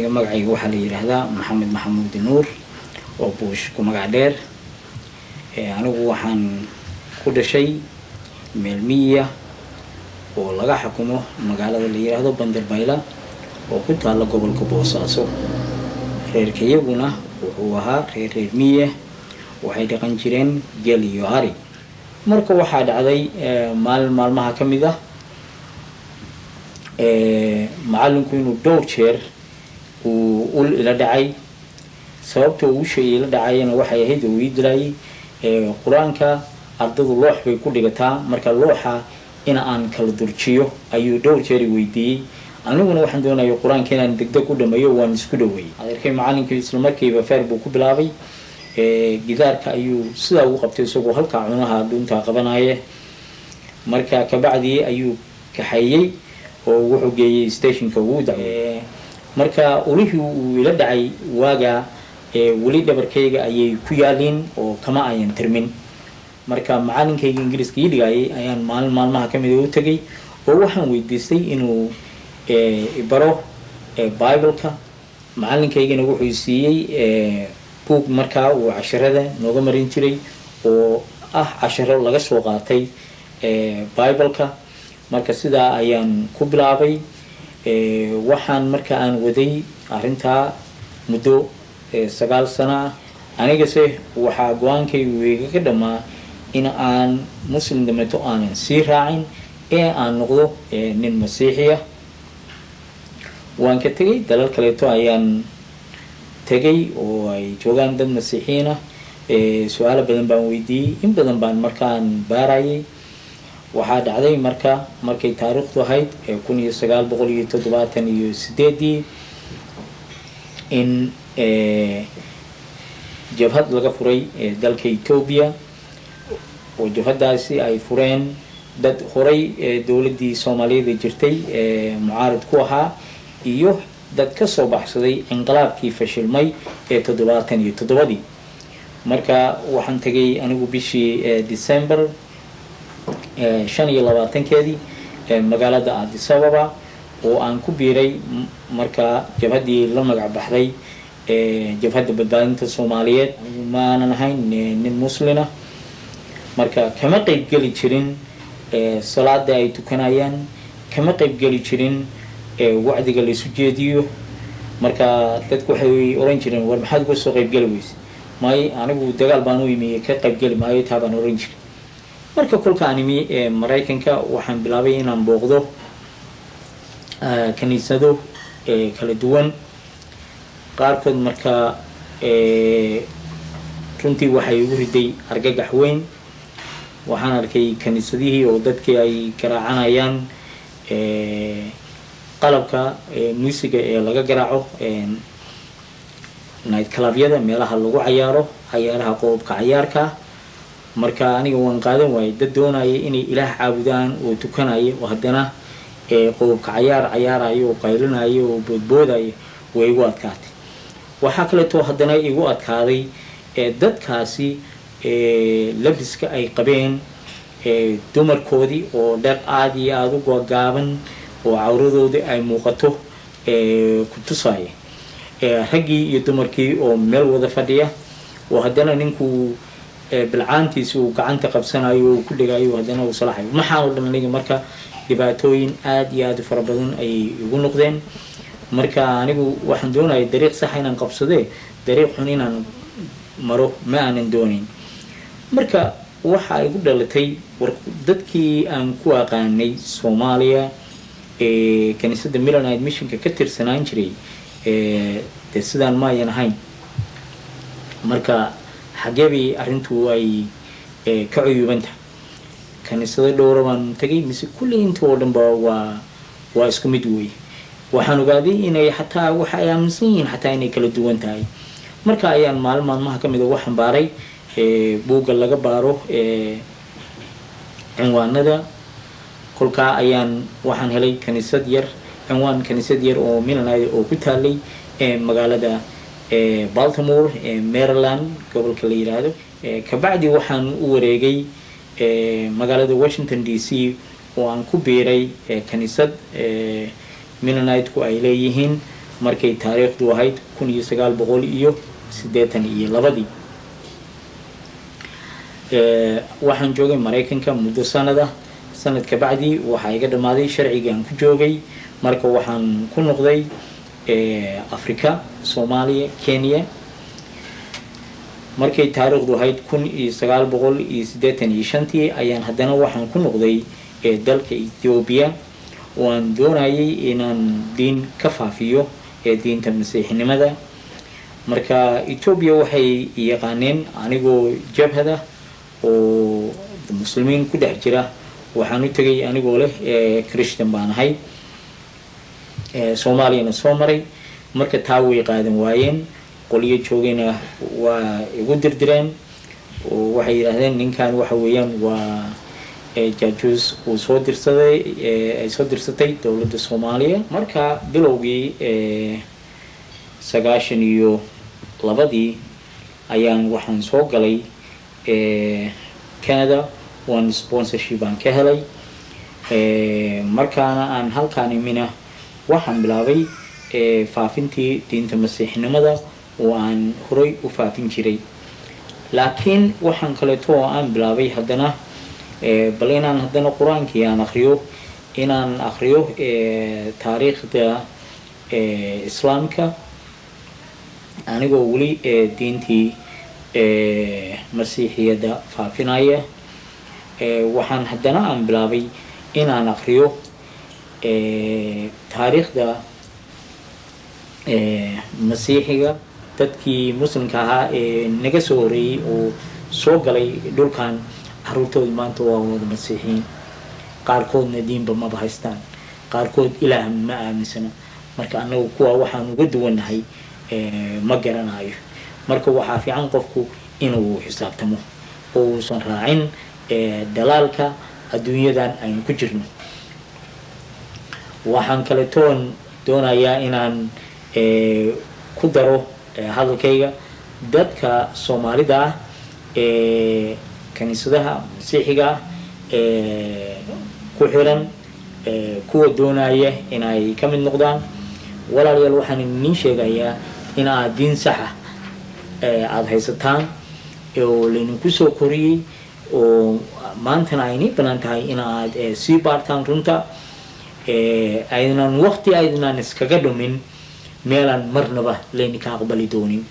Aniga magacayga waxaa la yidhaahdaa Maxamed Maxamuud Nuur oo Buush ku magac dheer. Anigu waxaan ku dhashay meel miyiya oo laga xukumo magaalada la yidhaahdo Bandarbayla oo ku taalla gobolka Boosaaso. Reerkayaguna wuxuu ahaa reer reer miyiya, waxay dhaqan jireen geel iyo ari. Marka waxaa dhacday maalin maalmaha ka mid ah macallinku inuu dhowr jeer uu ul ila dhacay. Sababta uu usha ila dhacayana waxay ahayd oo ii dilayay Qur-aanka ardadu loox bay ku dhigataa, marka looxa in aan kala durjiyo ayuu dhowr jeer i weydiiyey. Aniguna waxaan doonaya Qur-aanka inaan degdeg u dhameeyo, waan isku dhaweeyey. Adeerkay macalinkii isla markiiba feer buu ku bilaabay, gidaarka ayuu sidaa ugu qabtay isagoo halkaa cunaha dhuuntaa qabanaya. Marka kabacdii ayuu kaxeeyey oo wuxuu geeyey stationka ugu dacwey. Marka ulihii uu ila dhacay waagaa weli dhabarkayga ayay ku yaaliin oo kama ayan tirmin. Marka macalinkayga Ingiriiska ii dhigayay ayaan maalin maalmaha ka mida u tegay oo waxaan weydiistay inuu baro Bibleka. Macalinkaygana wuxuu siiyey book markaa uu casharada nooga marin jiray oo ah casharo laga soo qaatay Bibleka. Marka sidaa ayaan ku bilaabay. Waxaan marka aan waday arrintaa muddo 9 sano ah. Anigase waxaa go-aankaygu igaga dhammaa in aan Muslim dameeto aanan sii raacin ee aan noqdo nin Masiixiya. Waan ka tegay, dalal kaleeto ayaan tegay oo ay joogaan dad Masiixiyiin ah. Su-aalo badan baan weydiiyey, in badan baan markaan baarayay. Waxaa dhacday marka markay taariikhdu ahayd 1978-dii in jabhad laga furay dalka Etoobiya, oo jabhaddaasi ay fureen dad horay dowladdii Soomaaliyeed ee jirtay mucaarid ku ahaa iyo dad ka soo baxsaday inqilaabkii fashilmay ee 77-dii. Marka waxaan tegay anigu bishii December 25-keedii magaalada Addis Ababa oo aan ku biiray marka jabhaddii la magac baxday Jabhadda Badbaadinta Soomaaliyeed. Ma aanan ahayn nin Muslina, marka kama qeyb geli jirin salaada ay tukanayaan, kama qeyb geli jirin wacdiga laysu jeediyo. Marka dadku waxay oran jireen, "War, maxaad uga soo qeybgeli weyse?" "May, anigu dagaal baan u imi, ka qaybgeli maayo," taa baan oran jiray. Marka kolka aan imi Maraykanka, waxaan bilaabay inaan booqdo kaniisado kala duwan qaarkood. Marka runtii waxay igu riday argagax weyn. Waxaan arkay kaniisadihii oo dadkii ay garaacanayaan qalabka muusiga ee laga garaaco night clubyada, meelaha lagu cayaaro cayaaraha qoobka cayaarka. Marka aniga waan qaadan waayey dad doonaya inay Ilaah caabudaan oo tukanaya oo haddana qoobka cayaar cayaarayo oo qaylinayo oo boodboodayo. Way igu adkaatay. Waxaa kaleeto haddana igu adkaaday dadkaasi labiska ay qabeen, dumarkoodii oo dhar aada iyo aada u gagaaban oo cawradoodii ay muuqato ku tusaya, raggii iyo dumarkii oo meel wada fadhiya oo haddana ninku bilcaantiisi uu gacanta qabsanayo, uu ku dhegayo, haddana uu salaxayo. Maxaa oo dhan aniga marka dhibaatooyin aada iyo aada u fara badan ayay igu noqdeen. Marka anigu waxaan doonaya dariiq saxa inaan qabsadee, dariiq xun inaan maro ma aanan doonayn. Marka waxa igu dhalatay, war dadkii aan ku aqaanay Soomaaliya ee kaniisadda Mennonite Missionka ka tirsanaan jiray dee sidaan ma ayan ahayn. Marka xaggee bay arrintu ay ka cuyuban tahay? Kaniisado dhowra baan tegay, mise kulli inta oo dhan ba waa isku mid wey? Waxaan ogaaday inay xataa waxa ay aaminsan yihiin xataa inay kala duwan tahay. Marka ayaan maalin maalmaha ka mid a waxaan baaray buugga laga baaro cinwaanada. Kolkaa ayaan waxaan helay kaniisad yar, cinwaan kaniisad yar oo Mennonite oo ku taalay magaalada Baltimore ee Maryland gobolka la yiraahdo. Kabacdi waxaan u wareegay magaalada Washington DC oo aan ku biiray kaniisad Mennonite-ku ay leeyihiin. Markay taariikhdu ahayd 1982-dii, waxaan joogay Maraykanka muddo sanad ah. Sanad kabacdi waxaa iga dhammaaday sharcigii aan ku joogay. Marka waxaan ku noqday Africa, Soomaaliya, Kenya. Markay taariikhdu ahayd 1985-tii ayaan haddana waxaan ku noqday dalka Ethiopia, oo aan doonayay inaan diin ka faafiyo ee diinta Masiixinimada. Marka Ethiopia waxay yaqaaneen anigoo jabhada oo Muslimiin ku dhex jira. Waxaan u tegay anigoo leh Christian baan ahay, Soomaaliyana soo maray. Marka taa way qaadan waayeen, qolyo joogayna waa igu dirdireen oo waxay yidhaahdeen ninkan waxa weeyaan waa jaajuus uu soo dirsaday, ay soo dirsatay dowladda Soomaaliya. Marka bilowgii 92-dii ayaan waxaan soo galay Canada, waan sponsorship aan ka helay. Markaana aan halkaan imina, waxaan bilaabay faafintii diinta Masiixnimada oo aan horay u faafin jiray. Laakiin waxaan kaleeto oo aan bilaabay haddana bal inaan haddana Qur-aankii aan akriyo, inaan akriyo taariikhda Islaamka, anigoo weli diintii Masiixiyadda faafinaya. Waxaan haddana aan bilaabay inaan akriyo taariikhda Masiixiga. Dadkii Muslimka ahaa ee naga soo horeeyey oo soo galay dhulkan, caruurtooda maanta waa wada Masiixiyiin. Qaarkoodna diinba maba haystaan, qaarkood Ilaah ma aaminsana. Marka annagu kuwa waxaan uga duwannahay ma garanayo. Marka waxaa fiican qofku inuu xisaabtamo oo uusan raacin dalaalka adduunyadan aynu ku jirno. Waxaan kaletoon doonayaa inaan ku daro hadalkayga dadka Soomaalida ah ee kaniisadaha Masiixiga ah ku xiran, kuwa doonaya inay ka mid noqdaan. Walaalayaal, waxaan idin sheegayaa in aad diin saxa aada haysataan oo laydinku soo koriyey, oo maantana aynii banaan tahay in aad sii baartaan runta, aynan waqti aydnan iskaga dhumin meelaan marnaba laydinka aqbali doonin.